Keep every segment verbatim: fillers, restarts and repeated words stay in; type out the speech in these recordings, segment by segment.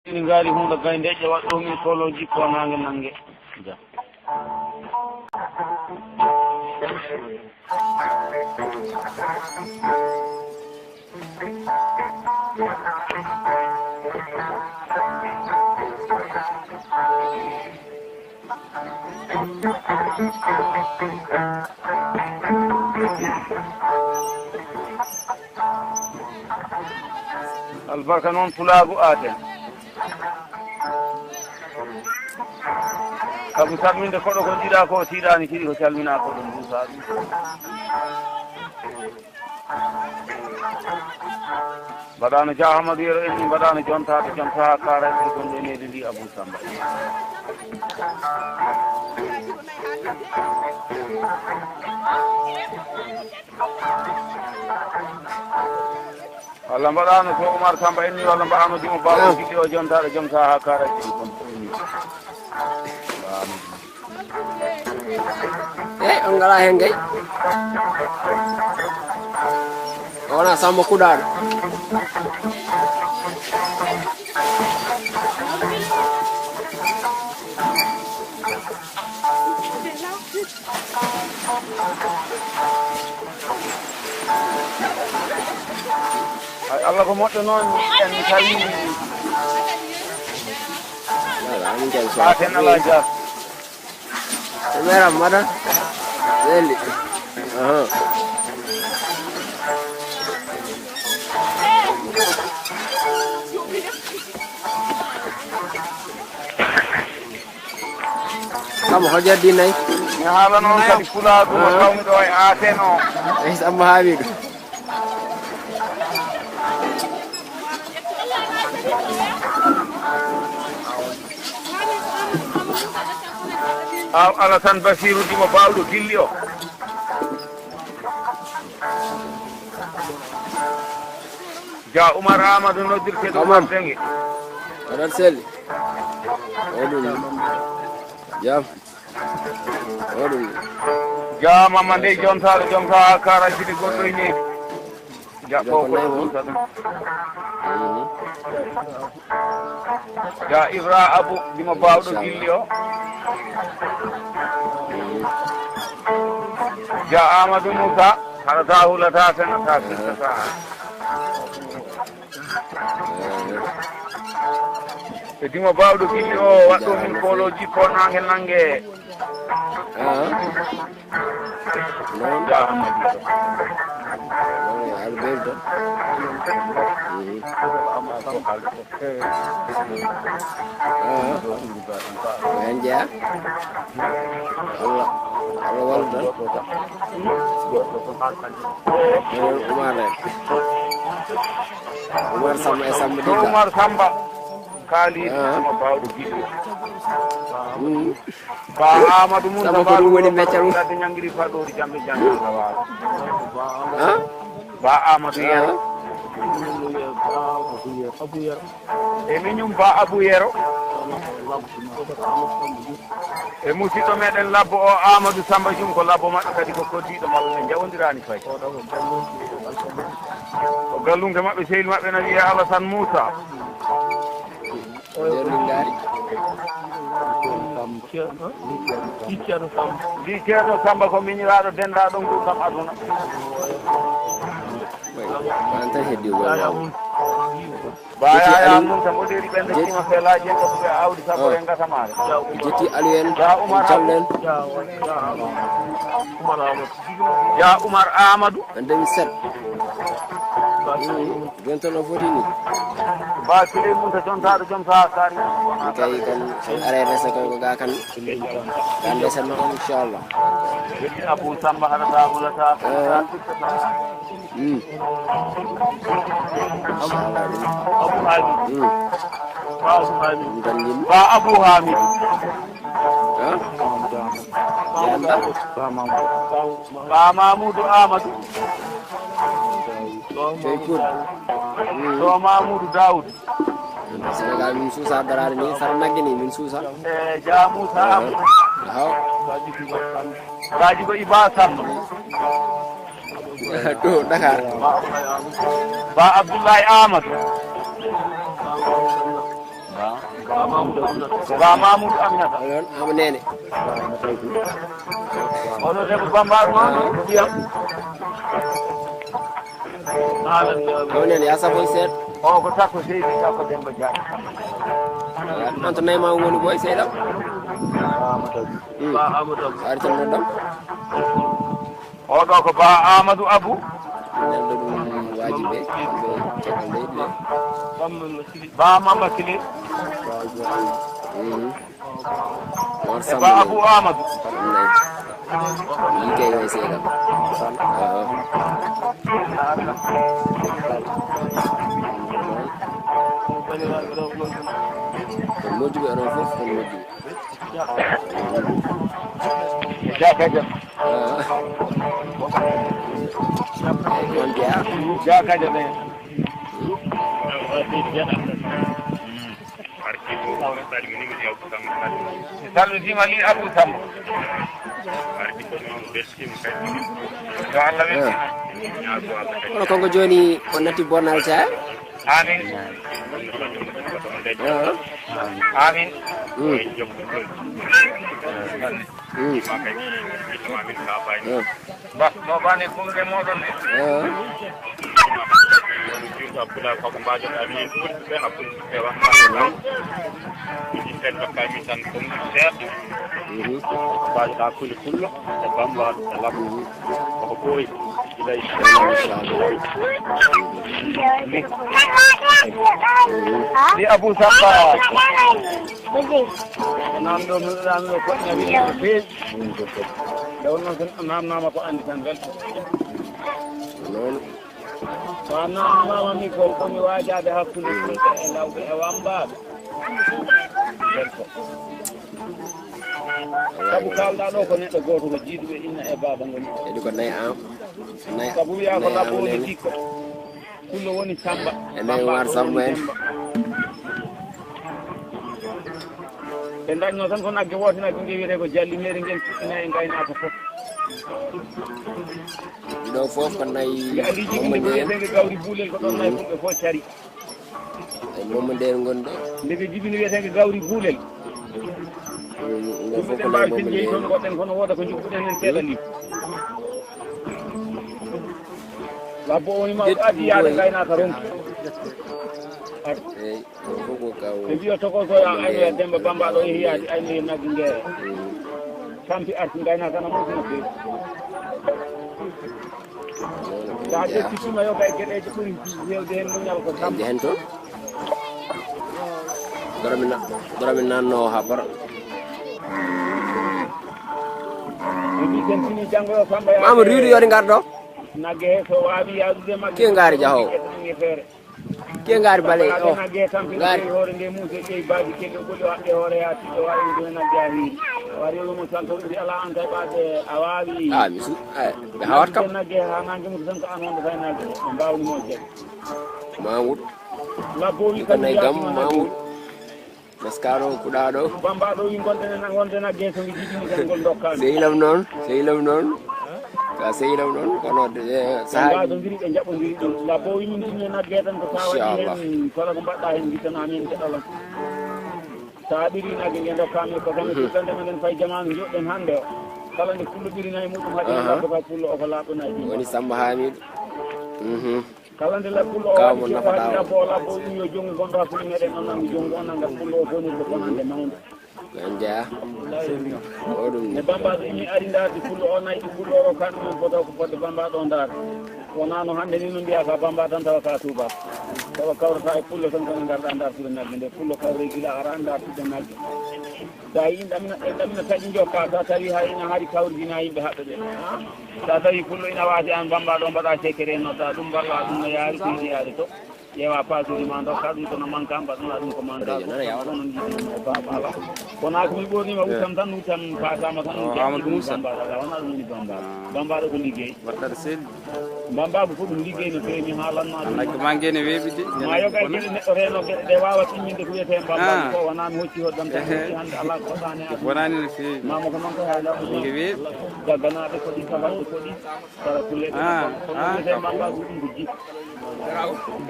Ini ngaari huunde gayndeeje waɗɗo min koolooji ko naange nannge. Ja. Albarka noon pulaagu aaten. Sabu salminde koɗo ko jiɗaa ko tiiɗaani kiɗi ko calminaa koɗo nduusaa ɗum. Mbaɗaano Jah Amadou Yero en ni, mbaɗaano jontaaɗo, jontaa haa kaara e gonɗo e nehdi ndi Abou Samba. Walla mbaɗaano ko Oumar Samba en ni, walla mbaɗaano Dimo Ba, Naam. Giɗo o jontaaɗo, jontaa haa kaara e gonɗo e nehdi. Eey, on ngalaa heen kay. O wonaa Samba Kuɗaaɗo. Hay Allah ko moƴƴo noon, en calminii. Voilà, min calminii. Faaten alaa Jah. Kamera mbaɗa. Welli. Aha. Kam hojjat di nay. Mi haala noon kadi pulaagu mo, ah, tawmi ɗo e Aten o. Eyi, Samba Hamidou. Aw Alassane Bassirou Dimo Bawɗo Gilli o. Ja Oumar Amadou noddirte ɗum Tamam. Ardengue. Aɗa selli. O ɗum. Jam. O ɗum. Ja Mama Ndeye jontaɗo, jonta kara sidi goɗɗo e neydi. Ja Ɗo ko ko nayi ko mo. Ɗum tan. Mhm. Ja Ibra Abou, Dimo Bawɗo Inchallah. Gilli o. Mhm. Ja Amadou Moussa, haɗata hulata fenata firtata. Eh. E Dimo Bawɗo Gilli o, waɗɗo min koolo jippo nange nange. Ah. Non. Ja Amadou. Non, Albert. Mhm. Ah. En jeya. Allah, Allah wallu tan. Oumar en. Oumar Samba e Samba To Dida. Oumar Samba. Kaali, ah, Samba Bawɗo Gilli. Mm. Ba Amadou Moussa Samba ko ɗum woni meccal mum. Ladde ñangiri faɗori jamɓe jamɓe Sawara. Ah? Ba Amadou Yero. Ah. E miñum Ba Abou Yero. E musidɗo meɗen labbo o Amadou Samba Jum ko labbo maɓɓe kadi ko koddiɗo maɓɓe ɓe jawondirani fay. Ko gallunke maɓɓe sehil maɓɓe na wiye Alassane Moussa. Nder min ngaari. Ndi ceerno Samba ko miñiraaɗo denndaɗo ngurdam aduna. An tan heddi o. Ba Yaya Mum tan o ɗeeri ɓen de tima fela jento ko ɓe awdi sabore ngasa maare. Jetti Aliou en. Ja Oumar Amadou. Ja Oumar Amadou. En deux mille sept. Gonto no foti ni. Ba Suley Munta jontaɗo joom sa kari. Kay kan, kan are resa ko ga kan. Kan de sen inchallah. Abu Samba hada ta bulata. Eh. Hmm. Abu Hadi. Hmm. Ba Abu Hadi. Ba Abu Hamid. Ba Mamoudou Amadou. Sey Kout. To Mamoudou Daoud. Sénégal min suusa daraade ni, sara nagge ni min suusa. E Ja Moussa Amadou. Haw. Gaji ko Iba Samba. To Dakar. Ba Abdoulaye Amadou. Ba Mamoudou Aminata. Onon, Ama Nene. Onon, debbo Bamba, Mamoudou, ndiyam. Ama Nene, ya safo seeɗa. O ko takko seydi, takko Demba Diagne. An to nayi ma woni boy seeɗa. Ba Amadou. Ari tan noddam. Oɗo ko Ba Amadou Abou. Nelɗo ɗum waajiɓe, ɗo caggal leydi nde. Ba Mamba Kile. Mhm. Mor E Samba Ba Abou Amadou. Yiite yo e seeɗa. Ah. Kon moƴƴuɓe onon fof, kon moƴƴuɓe. Jaka jam. Jaka jam. Salmitima ni Abou Sambo. Yo Allah weltin. Kono konko joni on natti bonnal ta. Amin. Ah. Amin. Mm. Mm. Ah. Ba, no bane kulde moɗon ni. Ah. Juuta pula ko mbajo amin kulbe hakkunde be wa. Ni sen bakami tan ko seeɗa. Mhm. Mbajo da kulde kullo e bamba e labu. Ko ɓooyi. Ɗi Abou Samba. Nan ɗo mi ɗan ɗo ko ñawi ko feewi. Nde wonno tan namnama ko andi tan welto. Noon. So a namnama mi ko komi wajaade hakkunde fulɓe e lawɓe e wambaɓe. Sabu kalɗa ɗo ko neɗɗo goto ko jiiduɓe inna e baba ngoni. Eɗi ko nayi am. Nayi. Sabu wiya ko labbo woni jikko. Kullo woni Samba. E nayi war Samba en. Ɓe dañno tan ko nagge woote nagge nge wiyete ko jalli meeri ngel fuɗɗina e ngaynaaka fof. Ɗiɗo fof ko nayi. Nde andi jibinde ko wiyetee nge gawri buulel ko ɗon nayi fulɓe fof cari. E momo nder ngonɗo. Nde ɓe jibini wiyetee nge gawri buulel. Ɗum ɗo fof ko nayi momo nder. Toon goɗɗen kono wooda ko jubbuɗen en seeɗa ni. Labbo woni ma ko addi yaade ngaynaaka ronki. Eyi, ɗum fof ko kaw. Ɓe mbiya tokoso ya aynoya Demba Bamba ɗo yehi yaade aynoya nagge ngeere. Tampi arti ngaynaaka na moƴƴi no feewi. Sa ƴetti tuma yo kay geɗeeji ɓuri hewde heen muñal ko kam. Heen toon. Doromi na-, doromi nanno ha bara. Ɓe mbi ken fini janngo yo Samba ya. Mamadou Riidu yori ngar ɗo. Nagge he so waawi yaadude magge. Ke ngaari jahowo. Ke ngaari bale o. Ngaari. Hoore nde muuse ƴeewi baaji kebe o ɓoli o haɓɓe hoore yaa tiɗɗo waawi ɗum e nagge haa hiiri. Wari o wiimo tan to ɗum ala an kay ɓaade a waawi. Ah, mi su-, eh, ɓe hawat kam. Nagge haa nange muuse tan ko an wonde fay nagge. Ɓe mbaawni mo jaɓi. Mamoudou. Labbo wi kam nayi gam Mamoudou. Maskaro kuɗaɗo. Bamba ɗo wi gonɗen en, gonɗen a geeso ngi jiɗi mi tan ngol dokka mi. Sehilam noon, sehilam noon. Ka sehilam noon, kono de, eh, sahaji. Ɓe mbaɗondiri, ɓe jaɓondiri ɗum. Labbo wi min ɗum en a geetan ko tawa hen, kala ko mbaɗɗa hen, gittana min keɗalan. Sa ɓiri nagge nge dokka mi ko tan, mhm, sikkande men en fay jamanu joɗɗen hande o. Kala nde pullo ɓiri nayi muɗum haɗi hen, aha, labbo ka pullo o ko laaɓɗo nayi ɗum. Woni Samba Hamidou. Mhm. Kala nde la pullo o waɗi ko haɗi labbo o, labbo o ɗum yo jonngu gonɗo hakkunde meɗen, on nanngu jonngu, on nannga pullo o bonirɗo bonande mawnde. Ganja. O ɗum. Nde bambaɗo imi ari ndaardi pullo o, nayi ɗi pullo o rokka ɗum en foto ko fodde bambaɗo o ndaar. Wonaa no hannde ni no mbiya ka bamba tan tawa ka tuuba. Tawa kawrata e pullo tan kono ngarɗa ndaartude nagge nde pullo kawre gila ara ndaartude nagge. Sa yii ɗamina, ɗamina taƴi jokka, sa tawi hay ina hari kawridina yimɓe haɓɓe ɓe. Sa tawi pullo ina waasi an bamba ɗo mbaɗa sekere nodda ɗum mballa ɗum no yaari ɗum yaari to. Ƴeewa paasuuji ma dokka ɗum kono manka mbaɗana ɗum ko manka ko kono jiɗi baba ala. Kono ko mi ɓornima wutam tan wutam pasama tan. Amadou Moussa. Bamba ala wona ɗum woni bamba. Bamba ɗo ko liggey. Waɗɗata sel. Bambaagu ko ɗum liggey no feewi, mi haalanno ɗum. Nagge ma ngene weeɓi de. Ma yoga e geɗe neɗɗo reeno geɗe ɗe waawa timminde ko wiyetee Bambaagu. Ah. Ko wonaa mi hocci hoddam tan, ehe, hocci hannde alaa ko ɗaane. Ko bonani no feewi. Maamo ko noon ko haala. Nge weeɓi. Jagganaaɓe ko ɗi, kabaɗe ko ɗi, kala kulle ɗe. Ah, ko ɗum ah, wiyetee Bambaagu, ɗum ko jikku.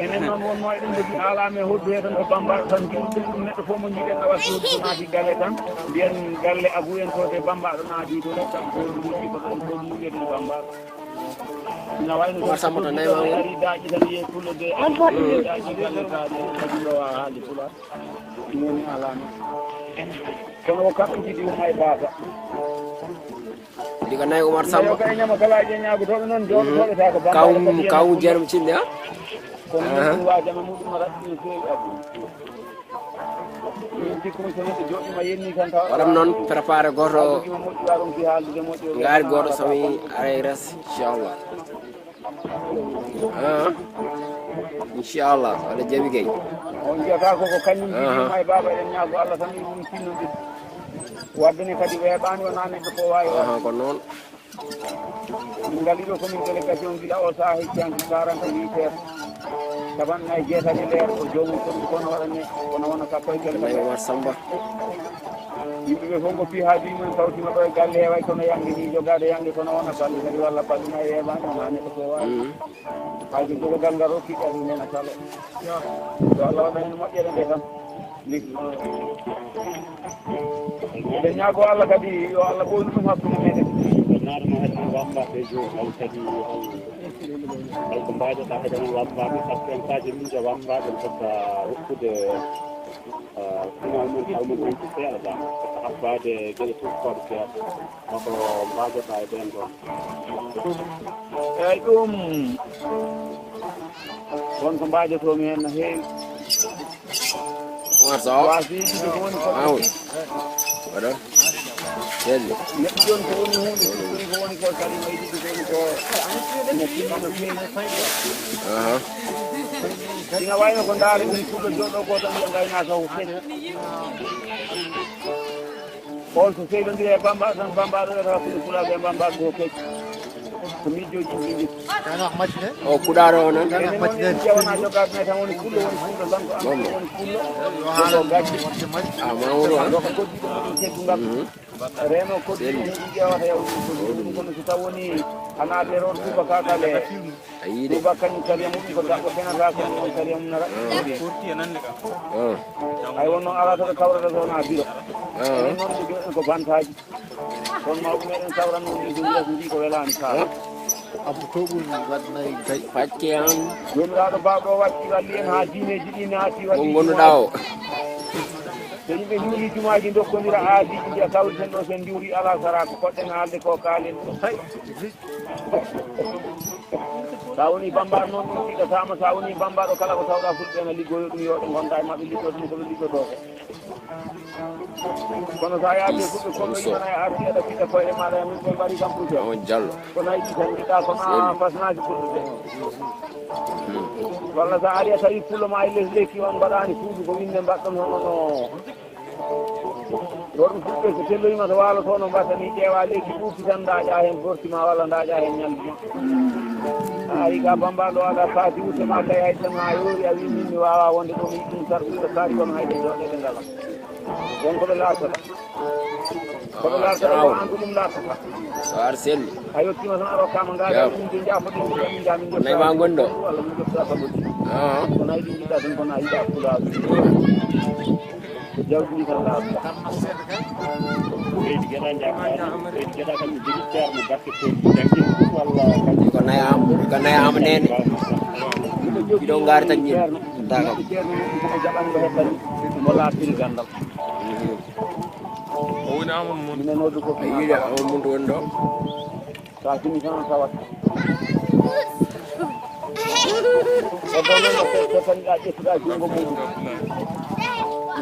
Enen noon wonnoo eɗen njogii aalaama e hoddu hee tan ko Bambaaɗo tan njiɗen ɗum. Neɗɗo fof mo njiɗen na watti hoddu ko naati galle tan, mbiyen galle Abu en to de Bambaaɗo naati to, tan ko ɗum wiyetee Bambaaɗo. Ina wayno Umar Samba to Nayma woni. Ari daaƴi tan, wiye pullo de, ari daaƴi galle ta de, kadi ɗo waawa haalde pulaar. Ɗum woni aalaama. Kono o kamɓe njiɗi Umma e Baaba. Diga nayi Umar Samba. Kaw, kaw jeerum cinni, ha? Aha. Waɗam noon, préparé gooto, ngaari gooto, so mi aray res, inchallah. Ah, inchallah, wala Jabi Gay. On jiyata ko, ko kañum jiyata e baaba, eɗen ñaago Allah tan, ɗum tinno ɗum. Wadde ne kadi weeɓaani, wonaa neɗɗo ko waawi. Aha, ko noon. Min ngalii ɗo ko min délégation gila o sahaa hecci hanki quarante-huit heures. Capanɗe nayi jeetati leer ko joomum soɓi kono waɗa ne, kono wona sappo e gelle. Nayi Umar Samba. Yimɓe ɓe fof ko fii haa joyi mum tawtima ɗo e galle he way kono yange ni jogaade yange kono wona balɗe kadi walla balɗe nayi weeɓaani wonaa neɗɗo ko waawi. Mm. Hay ko jogogal ngal rokki kadi nena kala. Yo Allah waɗan en moƴƴere nde tan. Eɗen ñaago Allah kadi yo Allah ɓoynu ɗum hakkunde meɗen. Naɗa mo hedde wambaɓe jour hay kadi hay ko mbaɗata hedde wambaɓe par ce que en kaji min je wambaɓe tokka rokkude kuma mum taw mum ɗum seeɗa haɓɓade geɗe fof koɗo seeɗa. Ko mbaajata e ɓeen ɗoon. Eey, ɗum won ko mbaajotoo-mi heen no heewi. Umar Sow. Waasiiji ɗi ko woni ko. Aw. Waɗa. Selli. Neɗɗo jooni ko woni huunde, ko woni ko kadi no yiɗi ko woni ko. Ina tinni no feewi. Aha. Ina wayno ko ndaari ɗum suuɗo jooɗo gooto mbiya ngaynaaka ko kadi. On so seedondiri e Bamba tan, Bamba ɗo wiyata hakkunde Pulaaɓe e Bamba ko kecci. Ko miijooji ɗi njetti. O kuɗaɗo o noon. Enen noon en ƴewana jogaade nay tan woni pullo, woni pullo tan ko an woni pullo. Ko gacce. Ah, ma wuro an. Ɗo ko koddiɗo ɗum teddungal. Mhm. Reeno koddiɗo ɗum ƴeewata yaw ɗum ko ɗum kono so taw woni a naati e roon Tuuba kakale. A yiide. Tuuba kañum sariya mum ko daɓɓo fenata ko noon sariya mum nara. Ah. Ay wonno ala to ɓe kawrata so wona biro. Ah. Enen noon ɓe joɗɗen ko bantaaji. Kono mawɓe meɗen kawran noon ɗi jogii ko ndi ko welaani ka. Ah. Abdu toɓul waɗ nayi gay. Facce an. Joomiraaɗo baawɗo o waɗi walli en haa diineeji ɗi naati waɗi. Mo ngonduɗaa o. So yimɓe njuri jumaaji ndokkondira aadiiji mbiya kawriten ɗo sen njuri alaa sara ko koɗɗen haalde ko kaalen. Hay. Sa woni bambaɗo noon ɗum tiɗataama, sa woni bambaɗo kala ko tawɗa fulɓe ena liggoyo ɗum yo ɓe ngonda e maɓɓe liggo ɗum ko ɓe liggotoo ko. Kono sa yaade fulɓe kono yimana e arti aɗa fiɗa koyɗe maɗa e min koye mbari kam pour on jallo. Kono ay ɗi tan mbiɗa kono a fasnaaki fulɓe ɓe. Walla sa ari a tawi pullo ma e les lekki on mbaɗani suudu ko winde mbaɗɗon hono no. Worɓe fulɓe so telloyima to waalo to no mbatta ni ƴeewa lekki ɓuuki tan ndaƴa hen borti ma walla ndaƴa hen ñalɗi ma. A ari ga bambaɗo aɗa faati wutte ma kay hay tan ha yoori a wi min mi wawa wonde ɗo mi yiɗi ɗum sarɗude kaari kono hay ɓe joɗɗe ɓe ngala. Won ko ɓe lartata. Ko ɓe lartata ko an ko ɗum lartata. So ar selli. A yottima tan a rokkama ngaɗa ɗum de jafo ɗum de min jamin jotta. Nay ma gonɗo. Walla min jotta ka ɓoɗi. Ah. Kono ay ɗum jiɗɗa tan kono a yiɗa pulaar. Jawdi ndi tan laaɓa. Leydi geɗa jaaɓaani, leydi geɗa kam ne jogii ceerno batte ko jangin walla kam. Ko naya am, ko naya am nene. Miɗo ngaari tan ñin. Ceerno, ceerno mum ko jaɓani ko heɓɓani, mo laaɓtiri ganndal. O woni Amadou Mum. Minen o ɗo ko. A yiɗi Amadou Mum woni ɗo. Sa fini tan a tawat. Eddo noon no fe-, fetaniɗa ƴettuɗa junngo muɗum.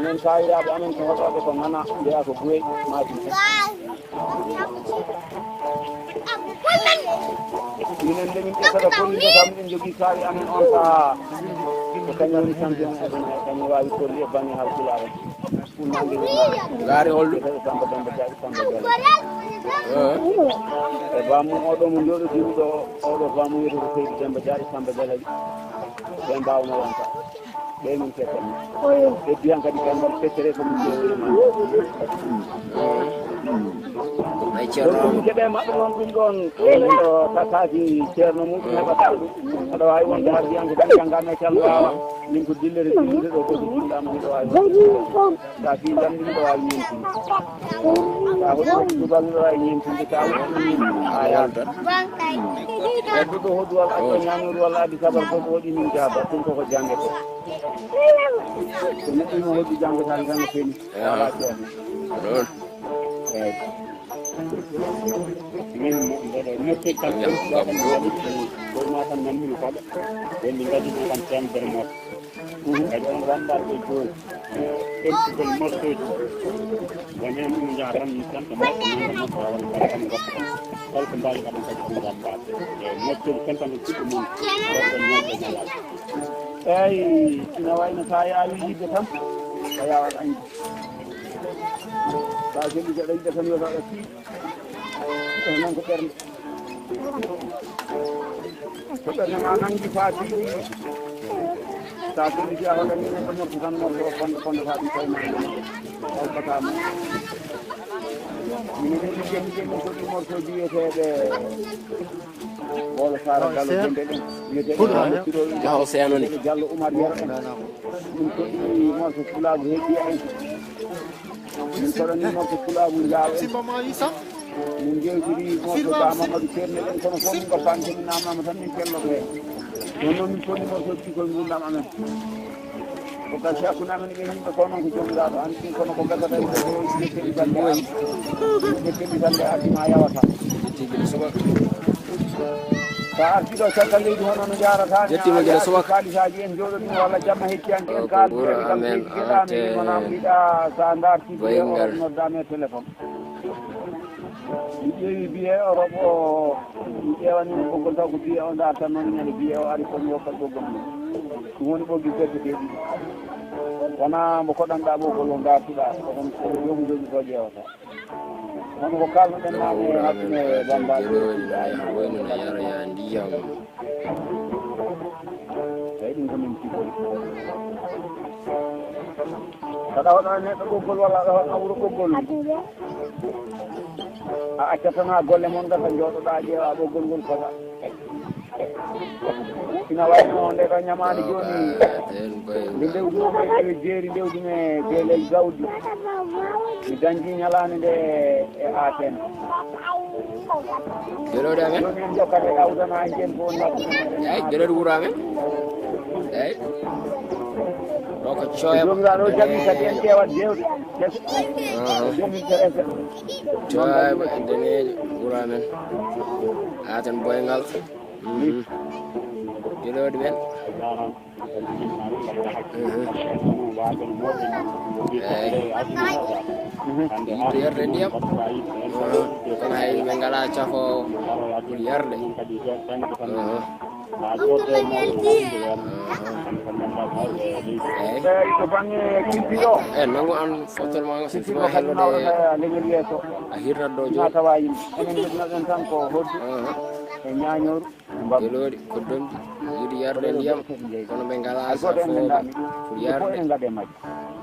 Minen kayiraaɓe amen ko hoɗooɓe ko ngana, mbiya ko Guwey, Maadi. Minen de min ƴettata ko min de kam min jogii kaawi amen on sahaa. Ko kañum woni champion aduna, kañum waawi tolli e bannge halfulaare. Fuɗnaange woni laari holɗo? Samba Demba Diagne, Samba Diallo. E baamu oɗo mo njooɗodiri ɗo, oɗo baamu wiyetee ko Seydi Demba Diagne, Samba Diallo. Ɓe mbaawno wonta. Ɓe min kettani. Heddi han kadi kamɓe feccere ko min ƴeewi ma. Ay, Ceerno. Ɗum keɓe maɓɓe noon ɗum ɗoon, o tasaaki Ceerno muɗum heɓata ɗum. Aɗa waawi wonde hardiyanke tan janngaano e calɓaawa. Min ko dillere dillere ɗo ko ɗum ɗam miɗo waawi wonde. Sa fii jannde miɗo waawi ñeentinde. Sa hoɗi ko tubal miɗo waawi ñeentinde. Sa hoɗi a yaata. E ɗuɗo hoɗu walla a ƴoo ñaamuru walla addi sabar fof ko waɗi min jaaba. Ɗum koko jannge ko. So neɗɗo imo hoɗi janngo tan janngo feni. Wala ceerno. Ɗon. Eeyi. Min mo-, mboɗo moƴƴi kam. Ko ma tan nanmino kaɗa. Woni ngadi ko kam tan nder moƴƴi. Kadi on ranndaɓe jooni. Ɓettugol moƴƴooji. Woni heen ɗum njaha tan, tan ko moƴƴi, tan ko moƴƴi, wawan kala kam goppa. Kala ko mbaawi kam kadi ko ngam mbaɗa. E moƴƴooji tan tan ko ɓiɓɓe mum. Goɗɗo ñaƴƴa ñalal. Eeyi, ina wayno sa yaawi yidde tan, a yaawan añde. Sa selli aɗa yiɗa tan yo tawa fii. E noon ko ɓernde. So ɓernde ma nangi fa fii, sa selli a hoɗani neɗɗo morso tan, morso o fonde, fonde fa ɗum koye ma. Alkata mo. Mino ɗum jemmi jemmi ko ɗi morso biyeteeɓe. Wolo Sara Gallo Dembe ɗum. Wiyetee Jaho Seeno ni. Jallo Umar Yero en. Ɗum ko ɗi morso pulaagu heddi en. Min koɗo ni morso pulaagu Jaho en. Min jewtiri morso Ba Mamadou Ceerno en kono fof min ko banque min namnama tan min pelloto heen. Ɗum noon min foti morso ɗi koye ngurdam amen. Ko gasi hakkunde amen e ɓe yimɓe ko noon ko joomiraaɗo anndi ɗum, kono ko gasata e ɓe ko ƴetteli bannde an. Ƴetteli bannde addi ma yawata. Tigi suba. Sa arti ɗo caggal leydi hono no jarata. Jettima gila suba. Kalisaaji en jooɗo ɗum walla jamma hecci an en kaal. Amen. Ante. Sa darti ɓe o nodda me téléphone. Mi ƴeewi billet o roɓo, mi ƴeewani mo ɓoggol taw ko billet o darta noon ñande billet o ari ko mi hokkat ɓoggol mum. Ɗum woni ɓoggi gerte ɗi. Wona mbo koɗanɗa ɓoggol o dartuɗa, ko ɗum ko joomum jogi ko ƴeewata. Hono ko kalnoɗen nane e hakkunde Bamba e Wayno no yara ya ndiyam. Eyi, ɗum ko min cikki. Aɗa hoɗa neɗɗo ɓoggol walla aɗa hoɗa wuro ɓoggol? A accatana golle mon gasa, jooɗoɗa, ƴeewa ɓoggol ngol fota. Ina wayno nde ɗo ñamaande jooni. Nde ndewdumi e jeeri, ndewdumi e beelel gawdi. Mi dañji ñalaande nde e Aten. Gelooɗi amen. Jooni en jokkata e awdana en jeen ko woni hakkunde meɗen. Eyi, gelooɗi wuro amen. Eyi. Ɗo ko Coyam. Joomiraaɗo o jaɓi kadi en ƴeewat jeewte. Aha. Jomi Teresa. Coyam e Deneejo wuro amen. Aten Boyngal. Mhm. Gelooɗi men. Eeyi. Yiɗde yarde ndiyam. Kono hay ɓe ngalaa cafoowo ɓuri yarde. Eeyi. Eeyi, to bannge culture o. Eeyi, nanngu aan fottal ma, so tuma hello de. Leñol yeeso. A hirnat ɗo jooni. Tawa yimɓe. Enen njoginooɗen tan ko hoddu. E ñaañooru. Gelooɗi ko domɗi, yiɗi yarde ndiyam, kono ɓe ngalaa safooɓe pour yarde.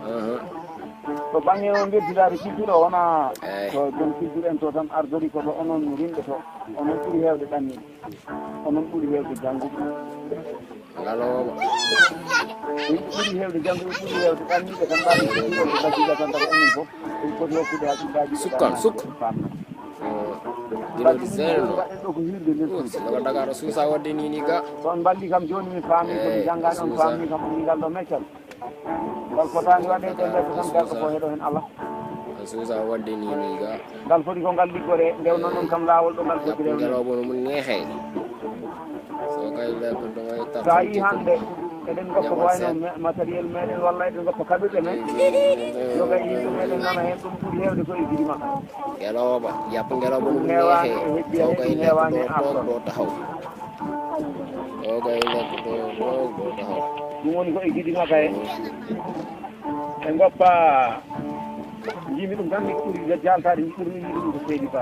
Aha. To bannge o mbirtidaade culture o, wona to joom culture en to tan ardori, ko to onon rimɓe to. Onon ɓuri heewde ɗanniiɓe. Onon ɓuri heewde jannguɓe. Ngalooba. Ɓuri heewde jannguɓe, ɓuri heewde ɗanniiɓe tan, mbaɗi culture o ko basiga tan, tawa onon fof. Ɗum foti hokkude hakkillaaji. Sukkan, sukka. Famna. Gila di zero. Ɗo ko hirde nder suudu. Sila ko Dakar suusa wadde ni ni ga. Ɗon mballi kam jooni mi faami ko mi janngaani on faami kam ko ngal ɗo meccal. Ngal fotaani waɗeede mbedda tan garɗo ko heɗo heen Allah. Suusa wadde ni ni ga. Ngal foti ko ngal liggoree, ndewna noon kam laawol ɗo ngal foti rewde. Ngalooba no mun neexee. So kay le ko ɗo way. Sa yi hannde eɗen ngoppa ko wayno me-, matériel meɗen walla eɗen ngoppa kaɓirɗe men. Yo kay yimɓe meɗen nana heen ɗum ɓuri heewde ko e gidi maɓɓe. Ngelooba, yap ngelooba ɗum neexee. Heewaani e heddi, so kay ɗum heewaani e arɗo. Ɗo taxaw. So kay le ko ɗo, ɗo, ɗo taxaw. Ɗum woni ko e gidi makka he. Ɓe ngoppa, njimi ɗum tan, mi ɓuri jaltaade, mi ɓurmi yiɗude ɗum ko seydi Ba.